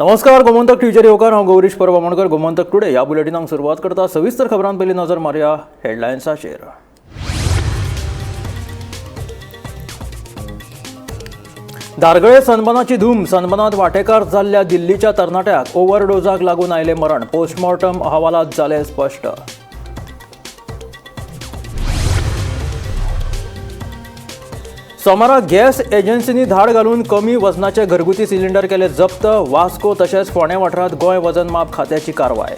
नमस्कार, गोमंतक टीव्हीचेर येवकार. हांव गौरीश परब आमोणकर. गोमंतक टुडे ह्या बुलेटिनाक सुरवात करता. सविस्तर खबरां पयलीं नजर मारया हेडलायन्साचेर. धारगळे सनबनाची धूम. सनबनात वांटेकार जाल्ल्या दिल्लीच्या तरणाट्याक ओव्हरडोजाक लागून आयलें मरण. पोस्टमॉर्टम अहवालात जालें स्पश्ट. सोमारा गॅस एजन्सींनी धाड घालून कमी वजनाचे घरगुती सिलिंडर केले जप्त. वास्को तशेंच फोंडें वाठारांत गोंय वजन माप खात्याची कारवाय.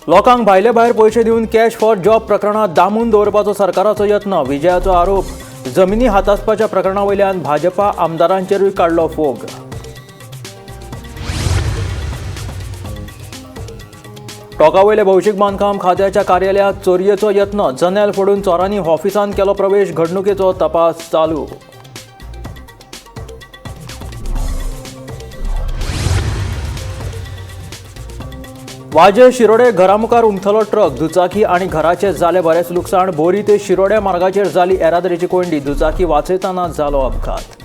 लोकांक भायले भायर पयशे दिवन कॅश फॉर जॉब प्रकरणांत दामून दवरपाचो सरकाराचो यत्न, विजयाचो आरोप. जमिनी हातासपाच्या प्रकरणा वयल्यान भाजपा आमदारांचेरूय काडलो फोग. टोंकावयले भौशीक बांदकाम खात्याच्या कार्यालयात चोरयेचो यत्न. जनेल फोडून चोरांनी ऑफिसांत केलो प्रवेश. घडणुकेचो तपास चालू. वाजे शिरोडे घरामुखार उमथलो ट्रक. दुचाकी आनी घराचे जाले बरेंच लुकसाण. बोरी ते शिरोडे मार्गाचेर जाली येरादारीची कोंयडी. दुचाकी वाचयतना जालो अपघात.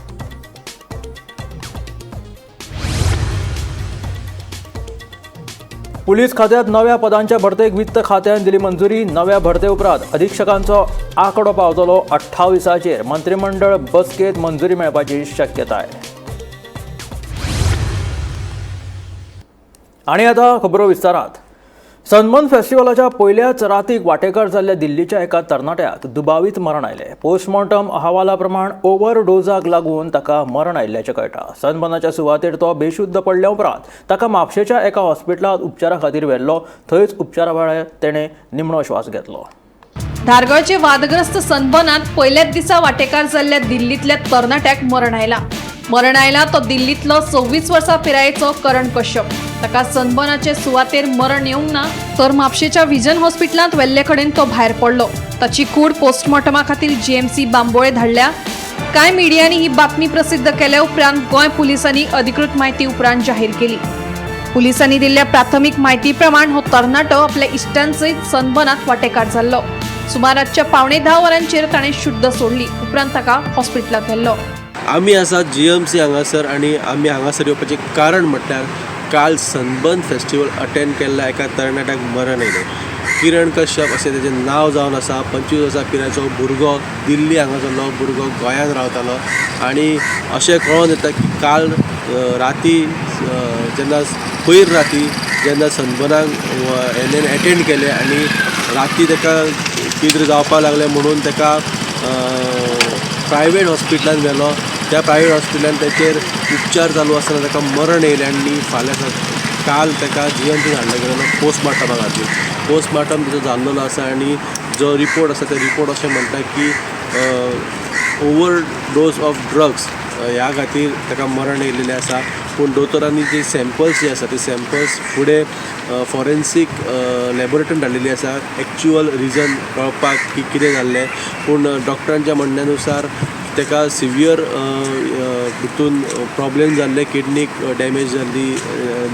पुलीस खात्यात नव्या पदांच्या भरतेक वित्त खात्यान दिली मंजुरी. नव्या भरते उपरांत अधीक्षकांचो आंकडो पावतलो 28चेर. मंत्रिमंडळ बसकेत मंजुरी मेळपाची शक्यताय. आनी आतां खबरो विस्तारात. सनबर्न फेस्टिवलाच्या पयल्याच रातीक वांटेकार जाल्ल्या दिल्लीच्या एका तरणाट्याक दुबावीत मरण आयलें. पोस्टमॉर्टम अहवाला प्रमाण ओव्हरडोजाक लागून ताका मरण आयिल्ल्याचें कळटा. सनबर्नाच्या सुवातेर तो बेशुद्ध पडल्या उपरांत ताका म्हापशेच्या एका हॉस्पिटलांत उपचारा खातीर व्हेल्लो. थंयच उपचारा वेळार तेणें निमणो श्वास घेतलो. धारगळचे वादग्रस्त सनबर्नात पयल्याच दिसा वांटेकार जाल्ल्या दिल्लींतल्या तरणाट्याक मरण आयलां. मरण आयला तो दिल्लींतलो 26 वर्सां पिरायेचो करण कश्यप. ताका सनबर्नाचे सुवातेर मरण येवंक ना, तर म्हापशेच्या विजन हॉस्पिटलांत व्हेल्ले कडेन तो भायर पडलो. ताची कूड पोस्टमॉर्टमा खातीर जीएमसी बांबोळे धाडल्या. कांय मिडियांनी ही बातमी प्रसिद्ध केल्या उपरांत गोंय पुलिसांनी अधिकृत म्हायती उपरांत जाहीर केली. पुलिसांनी दिल्ल्या प्राथमीक म्हायती प्रमाण हो तरणाटो आपल्या इश्टांसयत सनबर्नात वांटेकार जाल्लो. सुमार रातच्या 9:45 वरांचेर ताणें शुद्ध सोडली. उपरांत ताका हॉस्पिटलांत व्हेल्लो. आमी आसा जीएमसी हांगासर आनी आमी हांगासर येवपाचें कारण म्हटल्यार काल सनबर्न फेस्टिवल अटेंड केल्ल्या एका तरणाट्याक मरण आयलें. किरण कश्यप अशें तेजें नांव जावन आसा. 25 वर्सां पिरायेचो भुरगो, दिल्ली हांगासरलो भुरगो, गोंयांत रावतालो. आनी अशें कळोन येता की काल राती जेन्ना पयर राती जेन्ना सनबर्नाक हेणें एटेंड केलें आनी राती ताका कितें जावपाक लागलें म्हणून ताका प्रायवेट हॉस्पिटलान व्हेलो. त्या प्रायवेट हॉस्पिटलान तेचेर उपचार चालू आसतना ताका मरण येयलें आनी फाल्यां काल ताका जीएमसीन हाडलो गेलो पोस्टमार्टमा खातीर. पोस्टमार्टम ताचो जाल्लेलो आसा आनी जो रिपोर्ट आसा ते रिपोर्ट अशें म्हणटा की ओवरडोज ऑफ ड्रग्स ह्या खातीर ताका मरण येयलेलें आसा. पूण दोतोरांनी जे सॅम्पल्स जे आसा ते सॅम्पल्स फुडें फॉरेन्सीक लॅबोरेटरीन धाडलेली आसा एक्च्युअल रिजन कळपाक की कितें जाल्लें. पूण डॉक्टरांच्या म्हणण्या नुसार ताका सिवियर भितून प्रॉब्लेम जाल्ले, किडनीक डॅमेज जाल्ली,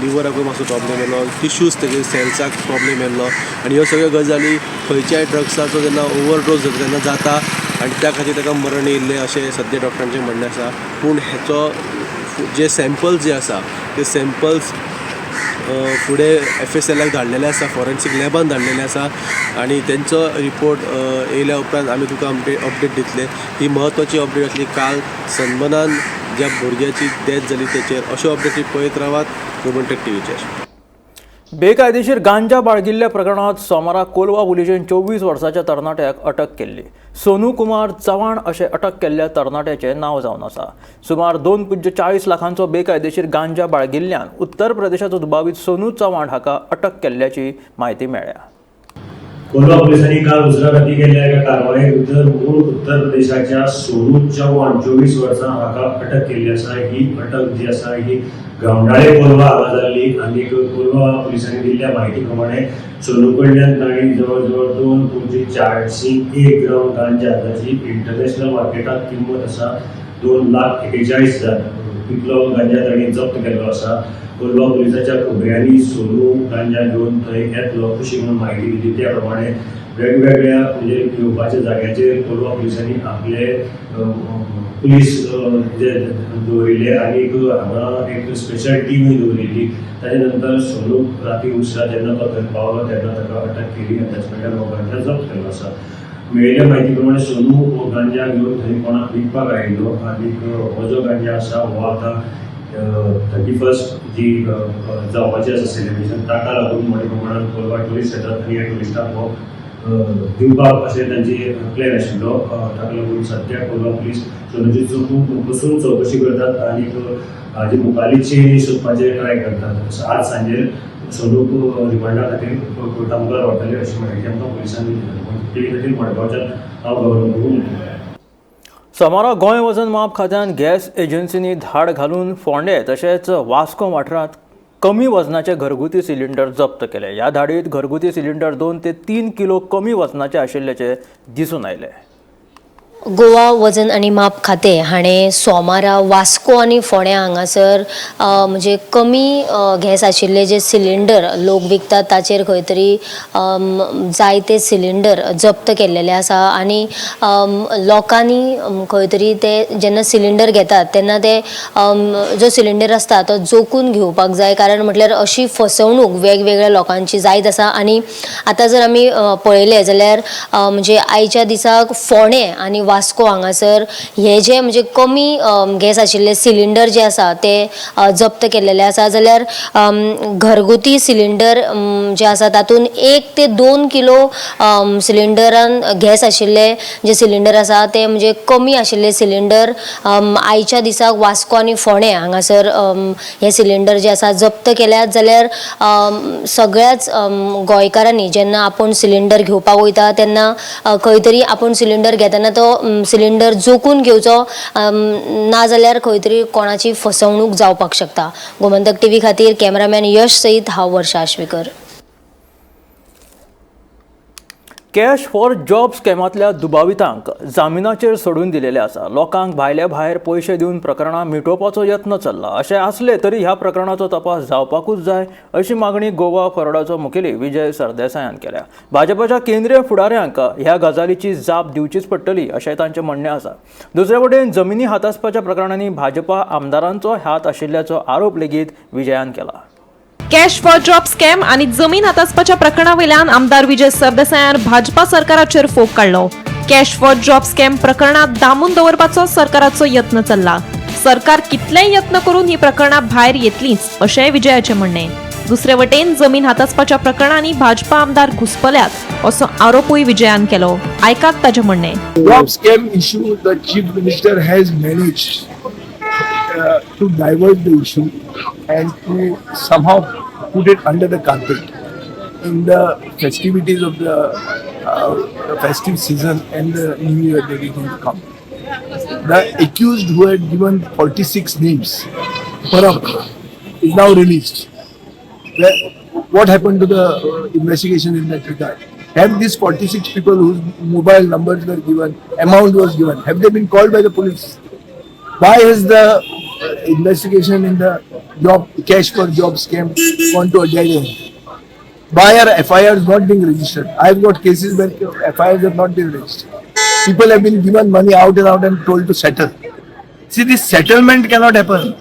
लिवराकूय मातसो प्रॉब्लेम येयलो, टिश्यूज तेजे सेल्साक प्रॉब्लेम येयल्लो. आनी ह्यो सगळ्यो गजाली खंयच्याय ड्रग्साचो जेन्ना ओवरडोज जाता तेन्ना जाता आनी त्या खातीर ताका मरण येयल्लें अशें सद्या डॉक्टरांचें म्हणणें आसा. पूण हेचो जे सॅम्पल्स जे आसा ते सॅम्पल्स फुडें एफएसएलाक धाडलेले आसा, फॉरेन्सीक लॅबान धाडलेले आसा आनी तेंचो रिपोर्ट येयल्या उपरांत आमी तुका अपडेट दितले. ही म्हत्वाची अपडेट आसली काल सनबर्नान ज्या भुरग्याची डेथ जाली तेचेर. अश्यो अपडेटी पळयत रावात गोमंतक टीव्हीचेर. बेकायदेशीर गांजा बाळगिल्ल्या प्रकरणांत सोमारा कोलवा पुलिशेन 24 वर्साच्या तरणाट्याक अटक केल्ली. सोनू कुमार चव्हाण अशें अटक केल्ल्या तरणाट्याचें नांव जावन आसा. सुमार 2.40 लाखांचो बेकायदेशीर गांजा बाळगिल्ल्यान उत्तर प्रदेशाचो दुबावीत सोनू चव्हाण हाका अटक केल्ल्याची म्हायती मेळ्ळ्या. कोलवा पोलिसांनी काल उसरां राती केल्ल्या एका कारवाये भितर मूळ उत्तर प्रदेशाच्या सोनू चव्हाण 24 वर्सां हाका अटक केल्ली आसा. ही अटक जी आसा ही गांवडाळे कोलवा हांगा जाल्ली आनी कोलवा पुलिसांनी दिल्ल्या म्हायती प्रमाणे सोनू कडल्यान तांणी जवळ जवळ 2.41 ग्राम गांजा, ताची इंटरनॅशनल मार्केटात किंमत आसा 2,41,000, इतलो गांजा तांणी जप्त केल्लो आसा. कोलवा पुलिसाच्या खबऱ्यांनी सोनू गांजा घेवन थंय येतलो अशी म्हणून म्हायती दिली. त्या प्रमाणे वेगवेगळ्या म्हणजे येवपाच्या जाग्याचेर कोलवा पुलिसांनी आपले पुलीस जे दवरिल्ले आनी हांगा एक स्पेशल टीमूय दवरिल्ली. ताजे नंतर सोनूक राती उसरां जेन्ना तो थंय पावलो तेन्ना ताका अटक केली आनी ताचे कडल्यान हो गांजा जप्त केल्लो आसा. मेळिल्ल्या म्हायती प्रमाणे सोनू हो गांजा घेवन थंय कोणाक विकपाक आयिल्लो आनी हो जो गांजा आसा हो आतां 31 जी जावपाची आसा सेलिब्रेशन ताका लागून मोठ्या प्रमाणात कोलवा ट्युरिस्ट येतात आनी ह्या ट्युरिस्टांक हो दिवपाक अशें तांची प्लॅन आशिल्लो. ताका लागून सद्या कोलवा पुलीस सोनूची बसून चवकशी करतात आनी हाजी मुखाली चेनी सोदपाचें ट्राय करतात. आज सांजेर सोनूक रिमांडा खातीर कोर्टा मुखार व्हरतले अशी म्हायती आमकां पुलिसांनी दिली. ते खातीर मडगांवच्यान हांव गौरव प्रभू. सोमारा गोंय वजन माप खात्यान गॅस एजन्सींनी धाड घालून फोंडें तशेंच वास्को वाठारांत कमी वजनाचे घरगुती सिलिंडर जप्त केले. ह्या धाडीत घरगुती सिलिंडर 2 ते 3 किलो कमी वजनाचे आशिल्ल्याचें दिसून आयलें. गोवा वजन आनी माप खातें हाणें सोमारा वास्को आनी फोंड्या हांगासर म्हणजे कमी गॅस आशिल्ले जे सिलिंडर लोक विकतात ताचेर खंय तरी जायते सिलिंडर जप्त केल्लेले आसा आनी लोकांनी खंय तरी ते जेन्ना सिलिंडर घेतात तेन्ना ते जो सिलिंडर आसता तो जोखून घेवपाक जाय, कारण म्हटल्यार अशी फसवणूक वेगवेगळ्या लोकांची जायत आसा. आनी आतां जर आमी पळयलें जाल्यार म्हणजे आयच्या दिसाक फोंडें आनी वास्को हांगासर हे जे म्हणजे कमी गॅस आशिल्ले सिलिंडर जे आसा ते जप्त केल्लेले आसा. जाल्यार घरगुती सिलिंडर जे आसा तातूंत 1 ते 2 किलो सिलिंडरान गॅस आशिल्ले जे सिलिंडर आसा ते म्हणजे कमी आशिल्ले सिलिंडर आयच्या दिसाक वास्को आनी फोंडें हांगासर हे सिलिंडर जे आसा जप्त केल्यात. जाल्यार सगळ्याच गोंयकारांनी जेन्ना आपूण सिलिंडर घेवपाक वयता तेन्ना खंय तरी आपूण सिलिंडर घेतना तो सिलिंडर जोखून घेवचो, ना जाल्यार खंय तरी कोणाची फसवणूक जावपाक शकता. गोमंतक टीव्ही खातीर कॅमेरामॅन यश सयत हांव Varsha Ashwekar. Cash for job स्कॅमांतल्या दुबावितांक जामिनाचेर सोडून दिलेले आसा. लोकांक भायले भायर पयशे दिवन प्रकरणां मिटोवपाचो यत्न चल्ला. अशें आसलें तरी ह्या प्रकरणाचो तपास जावपाकूच जाय अशी मागणी गोवा फॉरवर्डाचो मुखेली विजय सरदेसायान केल्या. भाजपाच्या केंद्रीय फुडाऱ्यांक ह्या गजालीची जाप दिवचीच पडटली अशें तांचें म्हणणें आसा. दुसरे वटेन जमिनी हातासपाच्या प्रकरणांनी भाजपा आमदारांचो हात आशिल्ल्याचो आरोप लेगीत विजयान केला. कॅश फॉर जॉब स्कॅम आनी जमीन हातासपाच्या प्रकरणावेल्यान आमदार विजय सरदेसायान भाजपा सरकाराचेर फोग काडलो. कॅश फॉर जॉब स्कॅम प्रकरणात दामून दवरपाचो सरकाराचो यत्न चल्ला. सरकार कितलेय यत्न करून ही प्रकरणां भायर येतलींच अशेंय विजयाचें म्हणणें. दुसरे वटेन जमीन हातासपाच्या प्रकरणांनी भाजपा आमदार घुसपल्यात असो आरोपूय विजयान केलो. आयकात ताचें म्हणणें. Job scam issue, the chief minister has managed to divert the issue and to somehow put it under the carpet in the festivities of the festive season and the new year that is going to come. The accused who had given 46 names, Parab, is now released. Where, what happened to the investigation in that regard? Have these 46 people whose mobile numbers were given, amount was given, have they been called by the police? Why has the investigation in the job cash for job scam gone to a dead end? Why are FIRs not being registered? I've got cases where FIRs have not been registered. People have been given money out and out and told to settle. See, this settlement cannot happen.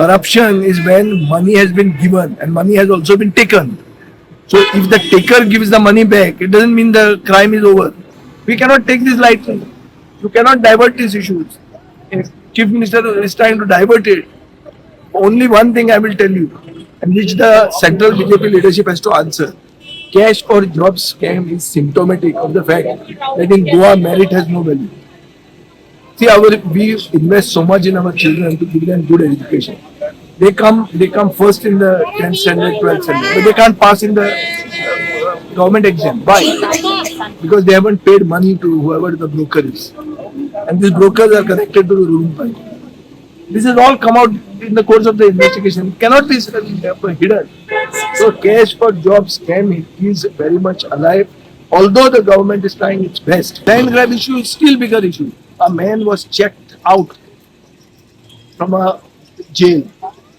Corruption is when money has been given and money has also been taken. So if the taker gives the money back, it doesn't mean the crime is over. We cannot take this lightly. You cannot divert these issues. If Chief Minister is trying to divert it, only one thing I will tell you, and which the central BJP leadership has to answer. Cash or job scam is symptomatic of the fact that in Goa merit has no value. See, we invest so much in our children to give them good education. They come first in the 10th standard, 12th standard, but they can't pass in the government exam. Why? Because they haven't paid money to whoever the broker is. And these brokers are connected to the ruling party. This has all come out in the course of the investigation. It cannot be hidden. So cash for job scam is very much alive. Although the government is trying its best. Land grab issue is still bigger issue. A man was checked out from a jail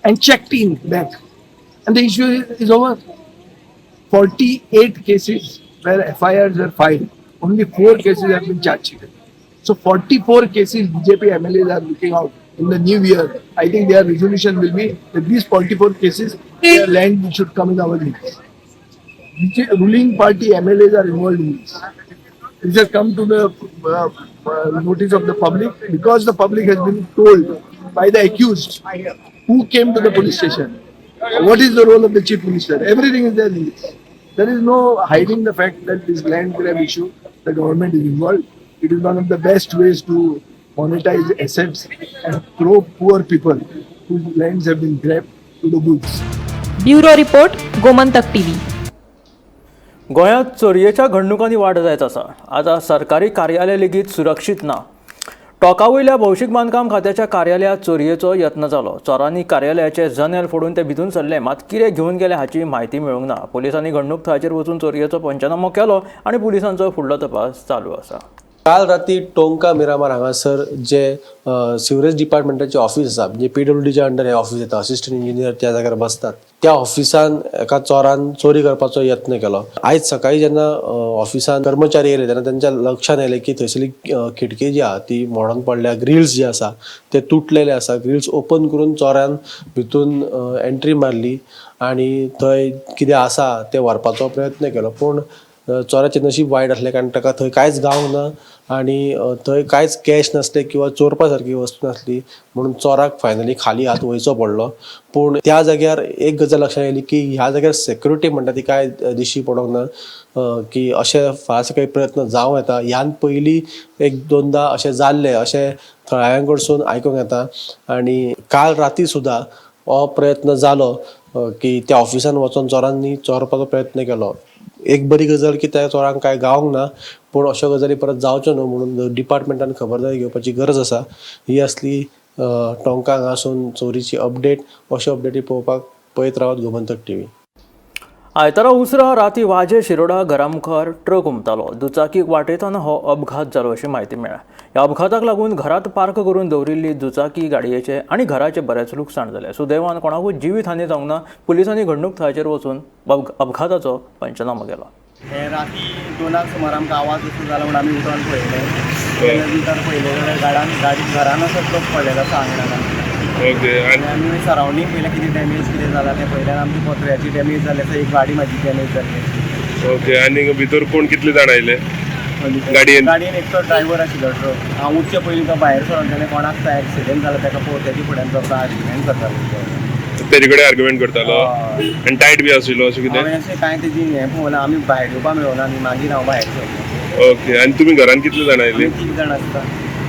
and checked in back. And the issue is over. 48 cases where FIRs were filed, only 4 cases have been charge sheeted. So 44 cases BJP MLAs are looking out in the new year. I think their resolution will be that these 44 cases, their land should come in our names. Ruling party MLAs are involved in this. This has come to the notice of the public because the public has been told by the accused who came to the police station. What is the role of the chief minister? Everything is there in this. There is no hiding the fact that this land grab issue, the government is involved. It is one of the best ways to monetize assets and throw poor people whose lands have been grabbed to the wolves. Bureau report, Gomantak TV. गोंयांत चोरयेच्या घडणुकांनी वाड जायत आसा. आतां सरकारी कार्यालय लेगीत सुरक्षीत ना. टोका वयल्या भौशीक बांदकाम खात्याच्या कार्यालयांत चोरयेचो यत्न जालो. चोरांनी कार्यालयाचें जनेल फोडून ते भितून सरले, मात कितें घेवन गेले हाची म्हायती मेळूंक ना. पुलिसांनी घडणूक थळाचेर वचून चोरयेचो पंचनामो केलो आनी पुलिसांचो फुडलो तपास चालू आसा. काल राती टोंका मिरामार हांगासर जे सिवरेज डिपार्टमेंटाचे ऑफिस आसा, म्हणजे पीडब्ल्यूडीच्या अंडर हे ऑफिस येता, असिस्टंट इंजिनियर त्या जाग्यार बसतात, त्या ऑफिसान एका चोरान चोरी करपाचो यत्न केलो. आयज सकाळी जेन्ना ऑफिसान कर्मचारी येयले तेन्ना तेंच्या लक्षान येयलें की थंयसरली खिडकी जी आहा ती मोडोन पडल्या, ग्रिल्स जे आसा ते तुटलेले आसा. ग्रिल्स ओपन करून चोरान भितून एंट्री मारली आनी थंय कितें आसा तें व्हरपाचो प्रयत्न केलो. पूण चोराचें नशीब वायट आसलें कारण ताका थंय कांयच गावंक ना आनी थंय कांयच कॅश नासलें किंवा चोरपा सारकी वस्तू नासली, म्हणून चोराक फायनली खाली हात वयचो पडलो. पूण त्या जाग्यार एक गजाल लक्षात येयली की ह्या जाग्यार सेक्युरिटी म्हणटा ती कांय दिश्टी पडोंक ना, की अशें फाल्यां काही प्रयत्न जावं येता. ह्यान पयलीं एक दोनदां अशें जाल्लें अशें थळाव्यां कडसून आयकूंक येता आनी काल राती सुद्दां हो प्रयत्न जालो की त्या ऑफिसान वचोन चोरांनी चोरपाचो प्रयत्न केलो. एक बरी गजाल की त्या चोरांक कांय गावंक ना, पूण अश्यो गजाली परत जावच्यो न्हू म्हणून डिपार्टमेंटान खबरदारी घेवपाची गरज आसा. ही आसली टोंका हांगासून चोरीची अपडेट. अश्यो अपडेटी पळोवपाक पळयत रावात गोमंतक टीव्ही. आयतारा उसरां राती वाजे शिरोडा घरा मुखार ट्रक हुमतालो. दुचाकीक वाटयतना हो अपघात जालो अशी म्हायती मेळ्ळ्या. ह्या अपघाताक लागून घरांत पार्क करून दवरिल्ली दुचाकी गाडयेचें आनी घराचें बरेंच लुकसाण जालें. सुदैवान कोणाकूच जिवीत हानी जावंक ना. पुलिसांनी घडणूक थळाचेर वचून अपघाताचो पंचनामो केलो. हे राती 2 सुमार आमकां आवाज असो जाला म्हूण आमी उठोन पळयलें. तेन्ना नंतर पळयलें जाल्यार गाडी घरान असो ट्रक पडलेलो आसा आंगणान. ओके. आनी आमी सरावंडींग पळयलें कितें डॅमेज कितें जाला तें पळयलें. आमची पत्र्याची डॅमेज जाल्ली आसा, एक गाडी म्हाजी डॅमेज जाल्ली. ओके. आनी भितर कोण कितले जाण आयले गाडयेन? गाडयेन एकटो ड्रायव्हर आशिल्लो ट्रक. हांव उठचे पयलीं तो भायर सरोन तेणें कोणाक तो एक्सिडंट जाला ताका पळोवन तेजे फुड्यान तो आर्ग्युमेंट करतालो. तेजे कडेन आर्ग्युमेंट करतालो आनी टायट बी आशिल्लो अशें कितें? हांवें अशें कांय तेजी हें पळोवना, आमी भायर येवपा मेळना न्ही, मागीर हांव भायर सरलो. ओके. आनी तुमी घरान कितले जाण आयले? 3 जाण आसता.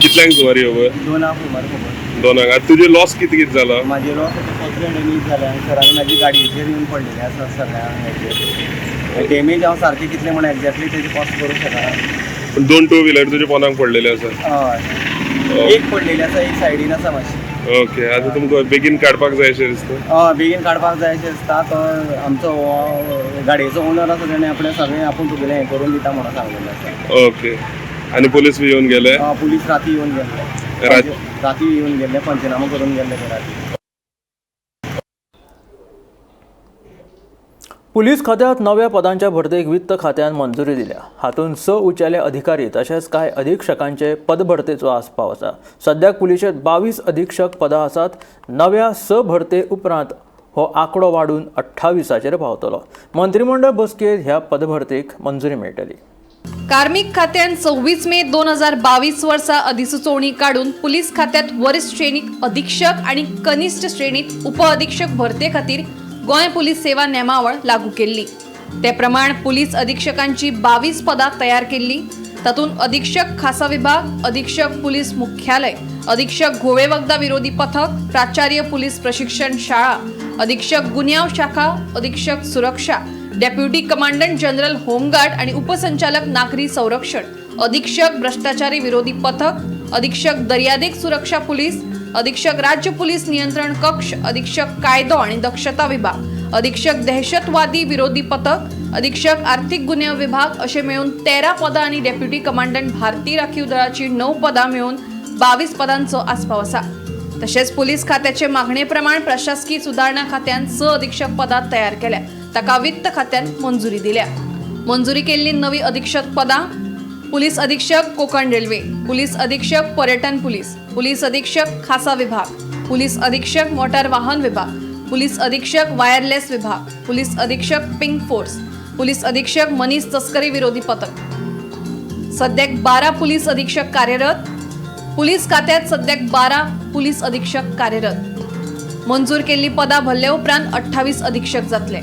कितल्यांक सुमार खबर? 2 सुमार खबर. 2. आतां तुजें लॉस कितें कितें जाला? म्हाजे लॉस पत्रे डॅमेज जाले आनी सर आनी म्हाजी गाडयेचेर येवन पडलेले आसा सगळ्या हेचेर डॅमेज. हांव सारकें कितलें म्हण एक्झॅक्टली तेजे कॉस्ट करूंक शकना. पूण 2 टू व्हिलर तुजे पोंदाक पडलेले आसा? हय, एक पडलेली आसा, एक सायडीन आसा मातशी. ओके. आतां तुमकां बेगीन काडपाक जाय अशें दिसता? हय, बेगीन काडपाक जाय अशें दिसता. तो आमचो गाडयेचो ओनर आसा तेणें आपणें सगळें आपूण तुगेलें हें करून दिता म्हणून सांगलेलें आसा. ओके. आनी पुलीस बी येवन गेले? पुलीस राती येवन गेल्ले. राती येवन गेल्ले, पंचनामो करून गेल्ले ते राती. पुलीस खात्यांत नव्या पदांच्या भरतेक वित्त खात्यान मंजुरी दिल्या. हातूंत 6 उंचेले अधिकारी तशेंच कांय अधिक्षकांचे पदभरतेचो आस्पाव आसा. सद्याक पुलिशेंत 22 अधिक्षक पदां आसात. नव्या 6 भरते उपरांत हो आंकडो वाडून 28 पावतलो. मंत्रीमंडळ बसकेंत ह्या पदभरतेक मंजुरी मेळटली. कार्मिक खात्यान 26 मे 2022 वर्सा अधिसुचोवणी काडून पुलीस खात्यात वरिश्ठ श्रेणीत अधीक्षक आणि कनिष्ठ श्रेणीत उपअधीक्षक भरते खातीर गोंय पुलीस सेवा नेमावळ लागू केल्ली. ते प्रमाण पुलीस अधीक्षकांची 22 पदां तयार केल्ली. तातूंत अधीक्षक खासा विभाग, अधीक्षक पुलीस मुख्यालय, अधीक्षक घोळे वखदां विरोधी पथक, प्राचार्य पुलीस प्रशिक्षण शाळा, अधीक्षक गुन्यांव शाखा, अधीक्षक सुरक्षा, डेप्युटी कमांडंट जनरल होमगार्ड आणि उपसंचालक नागरी संरक्षण, अधीक्षक भ्रष्टाचारी विरोधी पथक, अधीक्षक दर्यादेग सुरक्षा पुलीस, अधीक्षक राज्य पुलीस नियंत्रण कक्ष, अधीक्षक कायदो आणि दक्षता विभाग, अधीक्षक दहशतवादी विरोधी पथक, अधीक्षक आर्थिक गुन्यांव विभाग असे मिळून 13 पदां आणि डेप्युटी कमांडंट भारतीय राखीव दळाची 9 पदां मिळून 22 पदांचो आस्पाव आसा. तशेंच पुलीस खात्याचे मागणे प्रमाण प्रशासकीय सुधारणा खात्यान 6 अधीक्षक पदां तयार केल्या. ताका वित्त खात्यान मंजुरी दिल्या. मंजुरी केल्ली नवी अधीक्षक पदां पुलीस अधीक्षक कोकण रेल्वे, पुलीस अधीक्षक पर्यटन पुलीस, पुलीस अधीक्षक खासा विभाग, पुलीस अधीक्षक मोटार वाहन विभाग, पुलीस अधीक्षक वायरलेस विभाग, पुलीस अधीक्षक पिंक फोर्स, पुलीस अधीक्षक मनीस तस्करी विरोधी पथक। सद्याक 12 पुलीस अधीक्षक कार्यरत। पुलीस खात्यात सद्याक 12 पुलीस अधीक्षक कार्यरत। मंजूर केल्ली पदां भरले उपरांत 28 अधीक्षक जातले।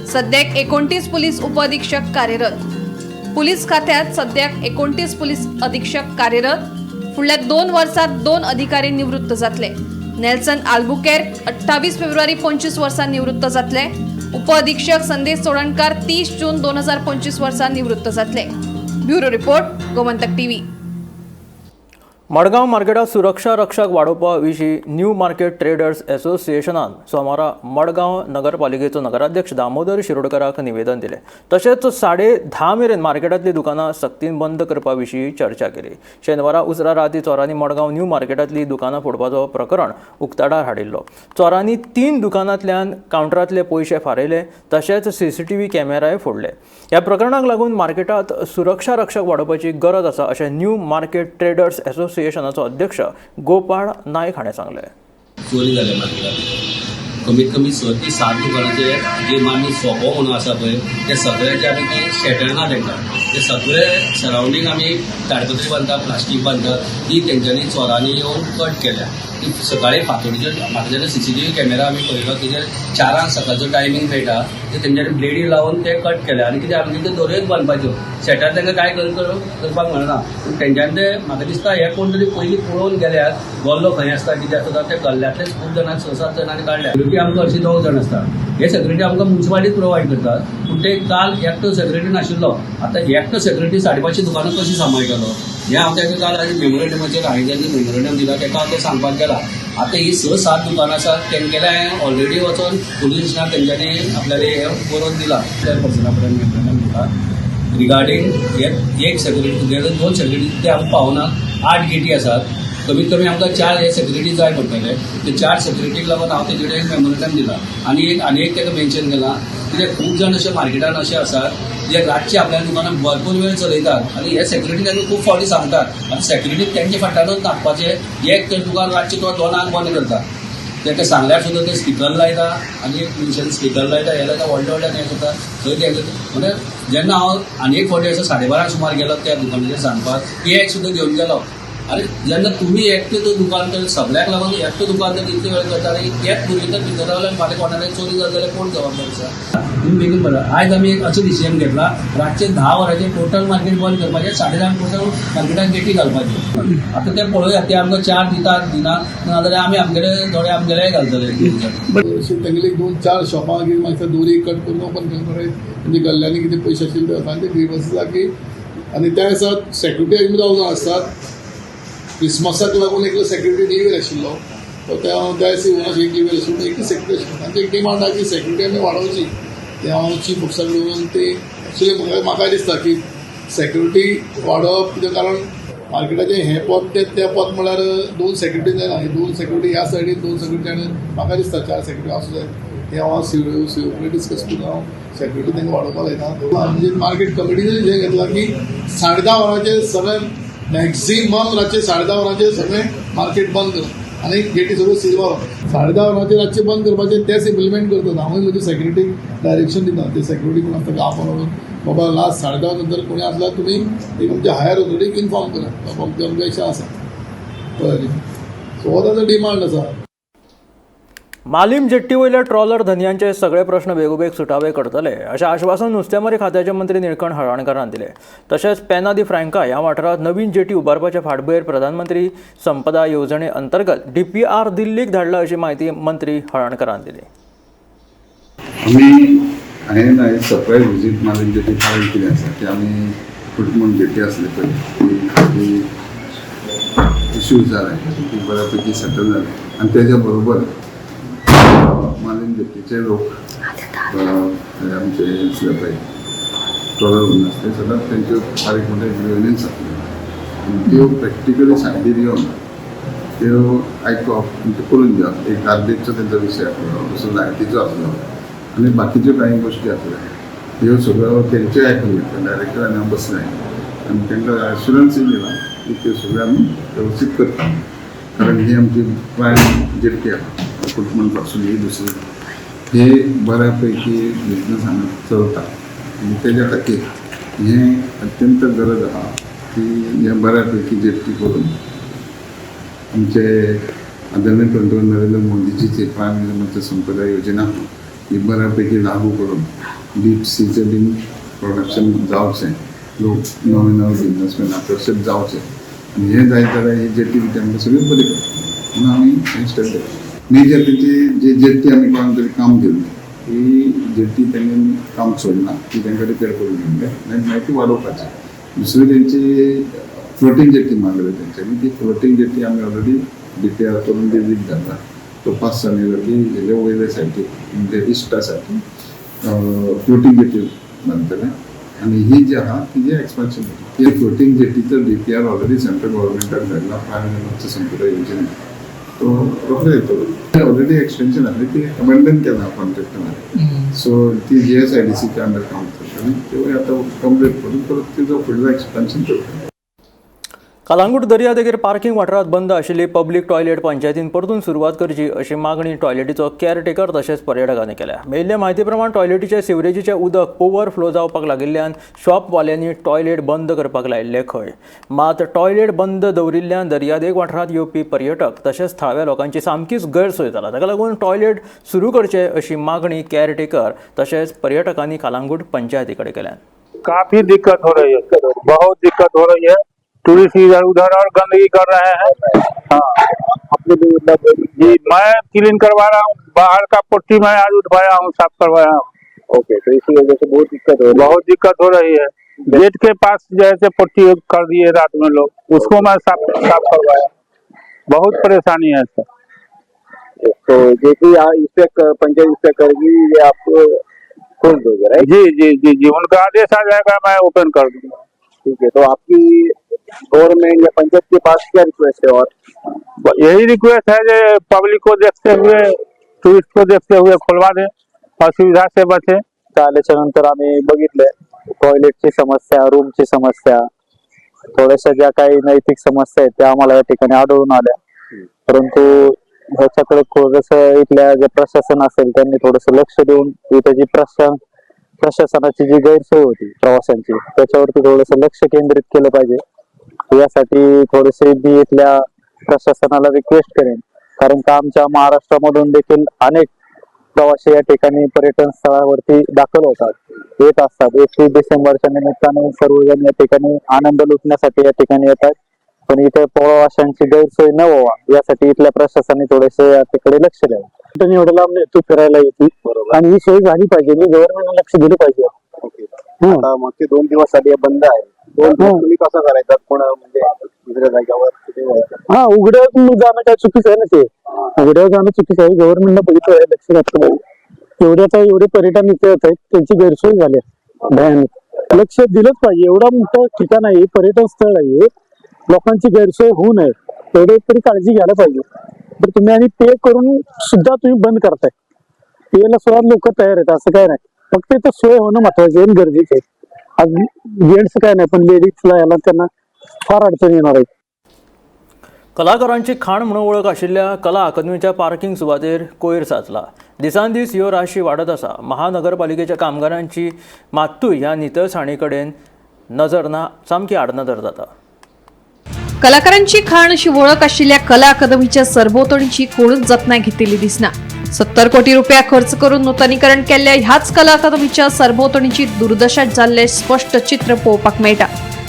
सद्याक 29 पुलीस उपअधीक्षक कार्यरत। पुलीस खात्यात सद्याक 29 पुलीस अधीक्षक कार्यरत। फुडल्या 2 वर्सात 2 अधिकारी निवृत्त जातले। नेल्सन आल्बुकेर्क 28 फेब्रुवारी 25 वर्सां निवृत्त जातले। उपअधीक्षक संदेश चोडणकार 30 जून 2025 वर्सां निवृत्त जातले। Bureau report, Gomantak TV. Madgaon मार्केटात सुरक्षा रक्षक वाडोवपा विशीं न्यू मार्केट ट्रेडर्स एसोसिएशनान सोमारा मडगांव नगरपालिकेचो नगराध्यक्ष दामोदर शिरोडकराक निवेदन दिलें। तशेंच 10:30 मेरेन मार्केटांतलीं दुकानां सक्तीन बंद करपा विशीं चर्चा केली। शेनवारा उसरां राती चोरांनी मडगांव न्यू मार्केटांतलीं दुकानां फोडपाचो प्रकरण उक्ताडार हाडिल्लो। चोरांनी 3 दुकानांतल्यान कावंटरांतले पयशे फारयले, तशेंच सीसीटीव्ही कॅमेराय फोडले। ह्या प्रकरणाक लागून मार्केटांत सुरक्षा रक्षक वाडोवपाची गरज आसा अशें न्यू मार्केट ट्रेडर्स एसोसिएशनाचो अध्यक्ष गोपाळ नायक हाणें सांगलें। चोरी जाल्या मार्केटांत कमीत कमी 6 ते 7 दुकानाचे जे मान्य सोपो म्हणून आसा पळय ते सगळ्याचे आमी ते शेटर ना तांकां ते सगळे सरावंडींग आमी ताडपत्री बांदता, प्लास्टीक बांदता, ती तेंच्यांनी चोरांनी येवन कट केल्या। ती सकाळी फांतोडीचेर म्हाका जेन्ना सीसीटीव्ही कॅमेरा आमी पळयलो तेजेर 4 सकाळचो टायमींग मेळटा ते तेंच्यांनी ब्लेडी लावन ते कट केले आनी कितें आमगे ते दोरयोच बांदपाच्यो शेटर तांकां कांय करपाक मेळना। पूण तेंच्यांनी ते म्हाका दिसता हे कोण तरी पयलीं पळोवन गेल्यार गल्लो खंय आसता कितें आसता ते गल्ल्यांतलेच खूब जाणांक 6-7 जाणांनी काडल्या। सेक्युरिटी आमकां हरशीं 2 जाण आसता, हे सेक्युरिटी आमकां मुन्सिपालिटीच प्रोवायड करतात। पूण ते काल एकटो सेक्युरिटी नाशिल्लो, आतां एकटो सेक्युरिटी 550 दुकानां कशी सांबाळटलो हें हांव ताका काल आनी मेमोरेंडमाचेर हांवें जेन्ना मेमोरेंडम दिला ताका हांव तें सांगपाक गेला। आतां ही 6-7 दुकानां आसात तेंगेलें हांवें ऑलरेडी वचोन पुलीस स्टेशनार तेंच्यांनी आपल्याले हें बरोवन दिलां, चेअरपर्सना कडेन मेमोरेंडम दिला रिगार्डींग एक सेक्युरिटी तुगेले 2 सेक्युरिटी ते आमकां पावना, 8 गेटी आसात, कमीत कमी आमकां 4 हे सेक्युरिटी जाय पडटले। ते 4 सेक्युरिटीक लागून हांव तेजे कडेन एक मेमोरेंडम दिला आनी एक ताका मेन्शन केलां कित्याक खूब जाण अशे मार्केटान अशे आसात जे रातचे आपल्या दुकानां भरपूर वेळ चलयतात आनी हे सेक्युरिटी तांकां खूब फावटी सांगतात आनी सेक्युरिटी तेंचे फाटल्यानूच नाचपाचें। एक तर दुकान रातचें तो 2 बंद करता, ताका सांगल्यार सुद्दां ते स्पिकर लायता आनी एक मनशान स्पिकर लायता, हे लायता, व्हडले व्हडल्यान हें करता थंय तें म्हणल्यार जेन्ना हांव आनी एक फावटी असो 12:30 सुमार गेलो त्या दुकानाचेर सांगपाक की एक सुद्दां घेवन गेलो। अरे जेन्ना तुमी एकटे तो दुकान तर सगळ्याक लागून एकटो दुकान तर इतले वेळ करता आनी तेच भुरगीं तर भितर रावले आनी फाल्यां कोणाकय चोरी जाली जाल्यार कोण जबाबदार आसा? तुमी बेगीन बरय। आयज आमी एक असो डिसिजन घेतला रातचे 10 वरांचेर टोटल मार्केट बंद करपाचें, 10:30 टोटल मार्केटाक गेटी घालपाच्यो। आतां ते पळोवया ते आमकां 4 दितात दिना नाजाल्यार आमी आमगेले थोडे आमगेलेय घालतले। तेंगेले 2-4 शॉपां मागीर दोरी कट करून ओपन करून म्हणजे गल्ल्यांनी कितें पयशे आशिल्ले ते आनी ते ग्रीवन्सीस की आनी त्या दिसा सेक्युरिटी आमी 2 जाण आसतात। क्रिसमसाक लागून एकलो सेक्युरिटी लिव्हर आशिल्लो तो त्या दिसा येवना एक लिव्हर आशिल्लो एकली सेक्युरिटी आशिल्लो आनी एक डिमांड आहा की सेक्युरिटी आमी वाडोवची। ते हांव चीफ ऑफिसरा कडेन वचून ते एक्चुअली म्हाका दिसता की सेक्युरिटी वाडोवप कित्याक कारण मार्केटाचें हें पद तें तें पद म्हळ्यार 2 सेक्युरिटी जायना, 2 सेक्युरिटी ह्या सायडीन 2 सेक्युरिटी आनी म्हाका दिसता 4 सेक्युरिटी आसूं जाय। हें हांव सीओ कडेन डिस्कस करून हांव सेक्युरिटी तांकां वाडोवपाक लायता। म्हणजे मार्केट कमिटीन जें घेतलां की 10:30 वरांचेर सगळें मॅक्झिमम रातचे 10:30 वरांचेर सगळें मार्केट बंद करप आनी गेटी सगळ्यो सील मारप। 10:30 वरांचेर रातचें बंद करपाचें तेच इम्प्लिमेंट करतात। हांवूय म्हजी सेक्युरिटीक डायरेक्शन दिता, ते सेक्युरिटी कोण आसता आपोवन वचून बाबा लास्ट 10:30 नंतर कोणी आसल्यार तुमी एक आमच्या हायर ऑथॉरिटीक इन्फॉर्म करा बाबा अमकें अमकें अशें आसा, कळ्ळें? सो हो ताजो डिमांड आसा। मालीम जेट्टी वयल्या ट्रॉलर धनयांचे सगळे प्रश्न बेगोबेग सुटावे करतले अशें आश्वासन नुस्तेमारी खात्याचे मंत्री निळकंठ हळर्णकारान दिलें। तशेंच पेना दी फ्रँका ह्या वाठारांत नवीन जेटी उबारपाचे फाटभुंयेर प्रधानमंत्री संपदा येवजणे अंतर्गत DPR दिल्लीक धाडला अशी म्हायती मंत्री हळर्णकारान दिली। आमी हांवें सरप्रायज विजीट मालीम जेटी कारण कितें आसा की आमी कुटुंब जेटी आसली पळय ती इश्यूज जाले ती बऱ्या पैकी सेटल जाले आनी तेज्या बरोबर मालीम जेटीचे लोक आमचे आसले पळय ट्रॉलर ओनर्स ते सदांच तेंच्यो बारीक मोठे ग्रिवन्स आसल्यो आनी त्यो प्रॅक्टिकली सायडीर येवन त्यो आयकप आनी त्यो करून घेवप। एक गार्बेजचो तेंचो विशय आसलो, दुसरो लायटीचो आसलो आनी बाकीच्यो कांय गोश्टी आसल्यो। ह्यो सगळ्यो तेंच्यो आयकून घेतल्या. डायरेक्टर आनी हांव बसलें आनी तांकां एश्युरन्सूय दिला की त्यो सगळ्यो आमी वेवस्थीत करता, कारण ही आमची प्रायम जेट्टी आहा कुटमण पासून ही दुसरी हे बऱ्यापैकी बिजनस हांगा चलता आनी तेज्या खातीर हें अत्यंत गरज आहा की हें बऱ्यापैकी जेट्टी करून आमचे आदरणीय पंतप्रधान नरेंद्र मोदीजीची प्रायम मिनिस्टर मत्स्य संपदा योजना ही बऱ्यापैकी लागू करून डीप सीचें बीन प्रोडक्शन जावचें, लोक नवे नवे बिजनसमॅन आकर्शीत जावचे आनी हें जायत जाल्यार ही जेट्टी बी आमकां सगळी बरी पडटा म्हणून आमी हें स्टेप घेतलें. मेजर तेंची जी जेट्टी आमी कोणाक तरी काम दिल्लें ती जेट्टी तेंणी काम सोडना, ती तांकां रिपेर करून घेवंक जाय आनी मागीर ती वाडोवपाची. दुसरी तेंची फ्लोटींग जेट्टी मागली तेंच्यांनी, ती फ्लोटींग जेट्टी आमी ऑलरेडी DPR करून दिल्लीक धाडला. तो 5-6 म्हयने की हेजे वयले सायडीक म्हणजे इश्टा सायडीक फ्लोटींग जेट्टी बांदतले आनी ही जी आहा तिजें एक्सपान्शन जातलें. ही फ्लोटींग जेटीचो DPR already central गव्हर्मेंटाक धाडला प्रायम मत्स्य संपदा योजने, तो रोखडो येतलो. ऑलरेडी एक्सटेन्शन आसली ती अबेंडन केला कॉन्ट्रॅक्टरान, सो ती GSIDCच्या अंडर काम करता आनी त्यो आतां कंप्लीट करून परत तिजो फुडलो एक्सपान्शन करता. कलांगूट दर्यादेगेर पार्किंग वाठारांत बंद आशिल्ली पब्लीक टॉयलेट पंचायतीन परतून सुरवात करची अशी मागणी टॉयलेटीचो केअरटेकर तशेंच पर्यटकांनी केल्या. मेळिल्ले म्हायती प्रमाण टॉयलेटीचे सिवरेजीचें उदक ओवरफ्लो जावपाक लागिल्ल्यान शॉपवाल्यांनी टॉयलेट बंद करपाक लायिल्ले खंय. मात टॉयलेट बंद दवरिल्ल्यान दर्यादेग वाठारांत येवपी पर्यटक तशेंच थळाव्या लोकांची सामकीच गैरसोय जाला. ताका लागून टॉयलेट सुरू करचे अशी मागणी केअरटेकर तशेंच पर्यटकांनी कलांगूट पंचायती कडेन केल्या. काफी दिक्कत हो रही है, बहुत दिक्कत हो रही है. टूरिस्ट इधर उधर और गंदगी कर रहे हैं. हाँ जी, मैं क्लीन करवा रहा हूँ, बाहर का पट्टी मैं आज उठवाया हूँ, साफ करवाया हूँ. ओके, तो इसी वजह से बहुत दिक्कत हो रही है. बहुत दिक्कत हो रही है. गेट के पास जैसे पट्टी कर दिए रात में लोग, उसको मैं साफ साफ करवाया. बहुत परेशानी है सर. तो जैसे इस पे पंचायत इस पे करेगी, ये आपको खोल दोगे, राइट? जी जी जी जी, उनका आदेश आ जाएगा, मैं ओपन कर दूंगा. ठीक है, तो आपकी गवर्नमेंट या पंचायत के पास क्या रिक्वेस्ट है? और यही रिक्वेस्ट है जो पब्लिक को देखते हुए, टूरिस्ट को देखते हुए खुलवा दें, असुविधा से बचे. आल्याच्या नंतर आम्ही बघितले टॉयलेटची समस्या, रूमची समस्या, थोड्याशा ज्या काही नैतिक समस्या आहेत त्या आम्हाला या ठिकाणी आढळून आल्या. परंतु ह्याच्याकडे थोडस इथल्या जे प्रशासन असेल त्यांनी थोडस लक्ष देऊन इथं जी प्रशासनाची जी गैरसोय होती प्रवाशांची त्याच्यावरती थोडस लक्ष केंद्रित केलं पाहिजे. यासाठी थोडेसे मी इथल्या प्रशासनाला रिक्वेस्ट करेन, कारण का आमच्या महाराष्ट्रामधून देखील अनेक प्रवासी या ठिकाणी पर्यटन स्थळावरती दाखल होतात, येत असतात. 31 डिसेंबरच्या निमित्ताने सर्वजण या ठिकाणी आनंद लुटण्यासाठी या ठिकाणी येतात, पण इथे प्रवाशांची गैरसोय न व्हावा यासाठी इथल्या प्रशासनाने थोडेसे या तिकडे लक्ष द्यावं. एवढं लांब येतो फिरायला येते आणि ही सोय झाली पाहिजे, गव्हर्नमेंटने लक्ष दिलं पाहिजे. आता मागचे 2 दिवस साठी बंद आहे, 2 दिवस तुम्ही कसं करायचं? कोण म्हणजे दुसऱ्या जागेवर कुठे जायचं? हा, उघड्यावर जाणं काय चुकीचं आहे ना, ते उघड्यावर जाणं चुकीचं आहे. गव्हर्नमेंटनं बघितलं आहे, लक्ष घातलं पाहिजे. एवढ्या एवढे पर्यटन इथे येत आहेत, त्यांची गैरसोय झाली आहे भयानक. लक्ष दिलंच पाहिजे. एवढं मोठं ठिकाण आहे, पर्यटन स्थळ आहे, लोकांची गैरसोय होऊ नये एवढे तरी काळजी घ्यायला पाहिजे. तर तुम्ही आणि पे करून सुद्धा तुम्ही बंद करताय, पेला सुद्धा लोक तयार आहेत असं काय नाही, फक्त इथं सोय होणं महत्वाचं आहे आणि गरजेचं आहे. आज जेंट्स काय नाही, पण लेडीजला याला त्यांना फार अडचण येणार आहे. कलाकारांची खाण म्हणून वळख आशिल्ल्या कला अकादमीच्या पार्किंग सुवातेर कोयर साचला. दिसान दीस ह्यो राशी वाडत आसा. महानगरपालिकेच्या कामगारांची मात्तूय ह्या नितळसाणी कडेन नजर ना, सामकी आडनदर जाता. कलाकारांची खाण अशी वळख आशिल्ल्या कला अकादमीच्या सरभोवतणीची कोणूच जतनाय घेतिल्ली दिसना. 70 कोटी रुपया खर्च करून नुतनीकरण केल्ल्या ह्याच कला अकादमीच्या सरभोवतणीची दुर्दशा जाल्लें स्पश्ट चित्र पळोवपाक मेळटा.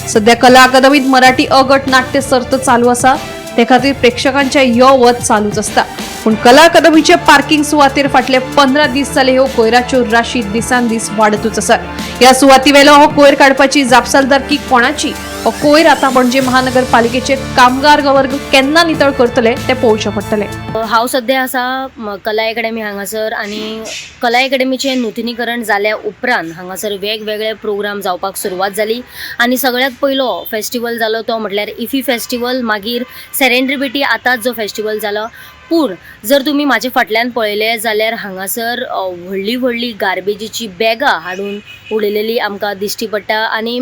सध्या कला अकादमीत मराठी अ गट नाट्य सर्त चालू आसा, ते खातीर प्रेक्षकांचे यो वच चालूच आसता. पूण कला अकादमीचे पार्किंग सुवातेर फाटले 15 दीस जाले ह्यो कोयराच्यो राशी दिसान दीस वाडतूच आसात. ह्या सुवातीवेलो हो कोयर काडपाची जापसालदारकी कोणाची हो कोयर आतां पणजे महानगरपालिकेचे कामगार वर्ग केन्ना नितळ करतले ते पळोवचें पडटलें. हांव सद्या आसा कला एकेडमी हांगासर आनी कला एकेडमीचें नुतनीकरण जाल्या उपरांत हांगासर वेगवेगळे प्रोग्राम जावपाक सुरवात जाली आनी सगळ्यांत पयलो फेस्टिवल जालो तो म्हटल्यार इफी फेस्टिवल, मागीर सेरेंड्रिबिटी आतांच जो फेस्टिवल जालो. पूण जर तुमी म्हाजे फाटल्यान पळयलें जाल्यार हांगासर व्हडली व्हडली गार्बेजीची बॅगां हाडून उडयलेली आमकां दिश्टी पडटा आनी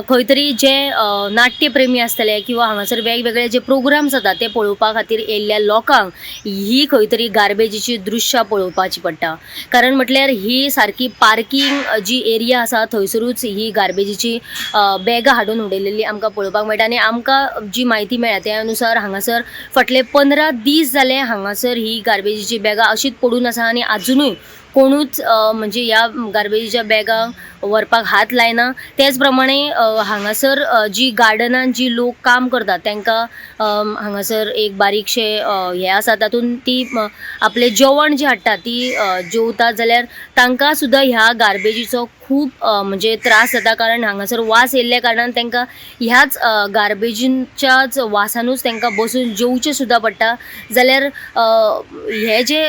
खंय तरी जे नाट्यप्रेमी आसतले किंवा हांगासर वेगवेगळे जे प्रोग्राम जाता ते पळोवपा खातीर येयल्ल्या लोकांक ही खंय तरी गार्बेजीची दृश्यां पळोवपाची पडटा. कारण म्हटल्यार ही सारकी पार्कींग जी एरिया आसा थंयसरूच ही गार्बेजीची बॅगां हाडून उडयलेली आमकां पळोवपाक मेळटा आनी आमकां जी म्हायती मेळ्ळ्या त्या अनुसार हांगासर फाटले 15 दीस जाले हांगासर ही गार्बेजीची बॅगां अशीच पडून आसा आनी आजुनूय कोणूच म्हणजे ह्या गार्बेजीच्या बॅगांक व्हरपाक हात लायना. तेच प्रमाणे हांगासर जी गार्डनान जी लोक काम करतात तांकां हांगासर एक बारीकशें हें आसा तातूंत ती आपलें जेवण जें हाडटा ती जेवतात जाल्यार तांकां सुद्दां ह्या गार्बेजीचो खूब म्हणजे त्रास जाता. कारण हांगासर वास येयल्ल्या कारणान तांकां ह्याच गार्बेजीच्याच वासानूच तांकां बसून जेवचें सुद्दां पडटा. जाल्यार हे जे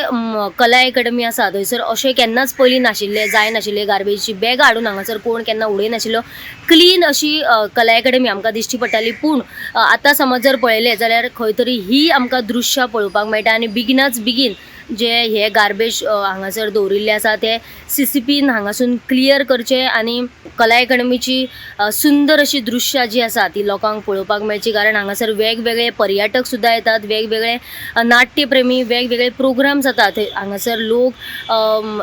कला एकेडमी आसा थंयसर अशें केन्नाच पयलीं नाशिल्लें, जायनाशिल्लें. गार्बेजीची बॅगां हाडून हांगासर कोण केन्ना उडयनाशिल्लो. क्लीन अशी कला एकेडमी आमकां दिश्टी पडटाली. पूण आतां समज जर पळयलें जाल्यार खंय तरी ही आमकां दृश्यां पळोवपाक मेळटा आनी बेगिनाच बेगीन जे हे गार्बेज हांगासर दवरिल्ले आसा ते सीसीपीन हांगासून क्लियर करचे आनी कला एकेडमीची सुंदर अशी दृश्यां जी आसा ती लोकांक पळोवपाक मेळची. कारण हांगासर वेगवेगळे पर्यटक सुद्दां येतात, वेगवेगळे नाट्यप्रेमी, वेगवेगळे प्रोग्राम जातात हांगासर लोक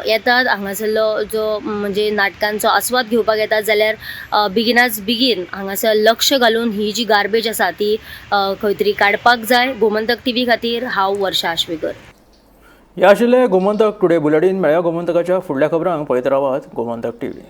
येतात, हांगासरलो जो म्हणजे नाटकांचो आस्वाद घेवपाक येतात. जाल्यार बेगिनाच बेगीन हांगासर लक्ष घालून ही जी गार्बेज आसा ती खंय तरी काडपाक जाय. गोमंतक टीव्ही खातीर हांव वर्षा आश्वेकर. ह्या आशिल्लें गोमंतक टुडे बुलेटीन. मेळया गोमंतकाच्या फुडल्या खबरांक. पळयत रावात गोमंतक टीव्ही.